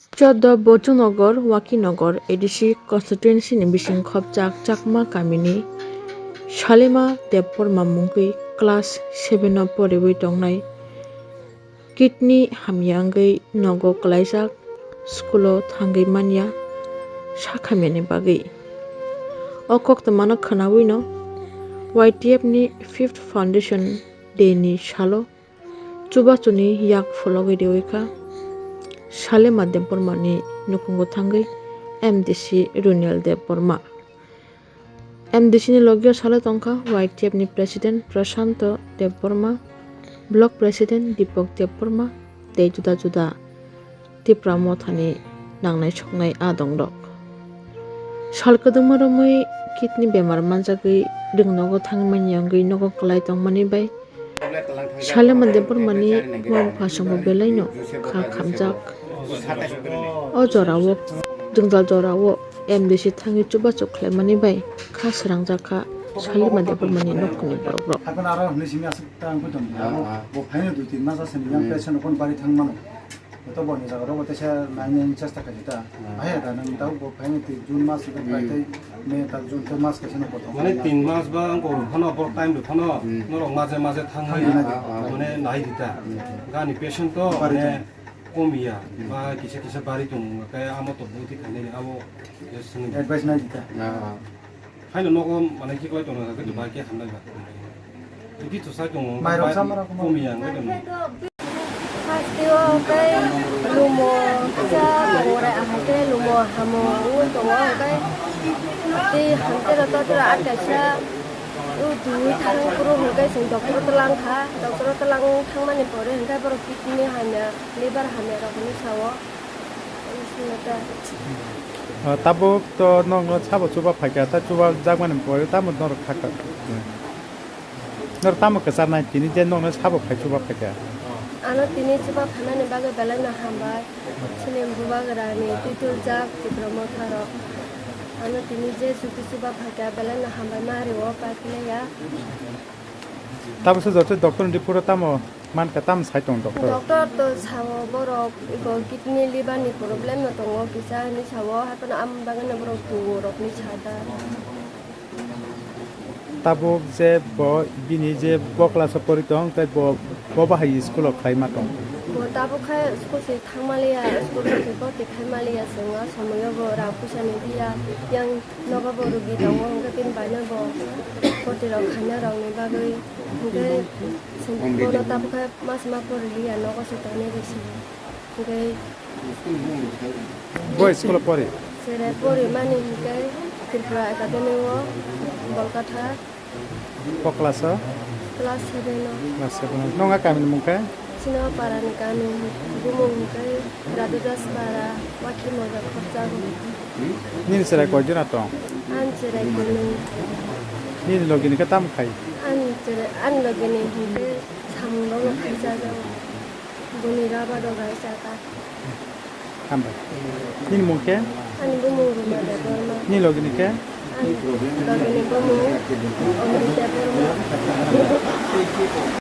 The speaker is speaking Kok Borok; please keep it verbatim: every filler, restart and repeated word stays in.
Choddo Bochunogor, Wakinogar A D C constituency ni bising khopjak Chakma kamini Salima Debbarma mungwi class seven o poriwi tongnai kidney hamya wngwi nogo kwlaijak, school o thangwi manya sakhamyani bagwi. O koktwmano khwnawino Y T F ni fifth foundation day ni salo Chubachuni yak phologwi riwi kha Salima Debbarmani nukhungo thangwi M D C Runel Debbarma. M D C ni logio salo tongkha Y T F ni President Prashanto Debbarma, Block President Deepak Debbarma tei juda juda Tipra mothani nangnai soknai adongrok. Sal kwdwngma romwi kidney bemar manjagwi rwngnogo thangmani wngwi nogo kwlai tongmani bai Salima Debbarmani buma bupha songbo belaino kha khamjak. O jorao, jwngjal jorao M D C thangwi chubachu khlaimani bai kha srangjak kha Salima Debbarmani nokhorni borokrok. Haikhe aro hwnwi simi aswk ta wngwi tong. Ah, ah. Bo phaino dui tin mas aswk ni yang, hmm, patient rok bari thang mano. Joto boni jaga rogo teisa nainani chesta khaidi ta. Hmm. Ahe da nang tau bo phaino twi June mas ni, hmm, bai tei May ta June tei mas kaisa no kotor. Mane tin mas ba ang kok phano bo time rok phano, hmm, norok maje maje thangwi, thangwi nai di, ah, ah, mane nai di ta. Hmm. Gani patient to bari mane ta. Komiya, hmm, ba kisa kisa bari tongo, kaya amo to bwtwi khainai abo, yes, swnwi. Advice nai di ta. Ah, ah. Haino nogo mane khiklai tongna khe, hmm, bai khe hamlai ba. Titi to sai tongo, mairok bai chamara komo. Komiya wngwi tongo. First day o khe lumo kisa tongo re, ahai khe lumo hamo wngwi tongo, hwnkhe tei hamtero totro a kaisa o twi thang phuru hwnkhe chwng doctor o twlang kha, doctor o twlang thangmani pore hwnkhe borok kidney hamya, liver hamya rok hinwi sao. Ah, tabuk to nokno sabo chuba phaikha, ta chuba jakmani pore tamo norok khakha. Norok tamo kwcharnai tini je nokno sabo phai chuba phaikha? Ano tini chuba phaimani bagwi belai no hambai. Chini bubagrani twitul jak Tipra motha rok. Ano tini je chuti chuba phaikha belai no hambai ma rio paikhlaiya. Tabukse joto doctor ni report o tamo mankha, tamo sai tong doctor? Doctor to sao borok iko kidney liver ni problem no tongo kisa hinwi sao, haikhe no am bagwi no borok tuo rok ni sada. Tabuk je bo bini je bo class o pori tong tei bo, bo bahai school o khlai ma tong? Bo tabuk khe school se thang maliya, school o khe bhorti khai maliya, chwng o somoi o bo rang puisa ni biya, yang nogo bo rugi tongo, hwnkhe bini bai no bo bhorti rok khaina rok ni bagwi, hwnkhe bono tabuk khe mas ma pori liya, nogo se tongnai bai se. Hwnkhe bo school o pori? Sere pori mani hwnkhe Tripura Academy o Bolkatha. Ko class o? Class seven o. Class seven o. Nong a kami ni mung khe? Chini o para ni kami bumung hwnkhe Radhudas para, Wakhi Moja khopjago. Nini chwrai koi jona tong? Ani chwrai kunu. Nini logi ni khe tamo khai? Ani chwrai, ani logi ni hwnkhe samung rok no khai chajago. Boni raba rok rai chaka. Hambai. Nini mung khe? Ani bumung Ruma Debbarma. Nini logi ni khe? Ani logi ni bumung Amrita Debbarma.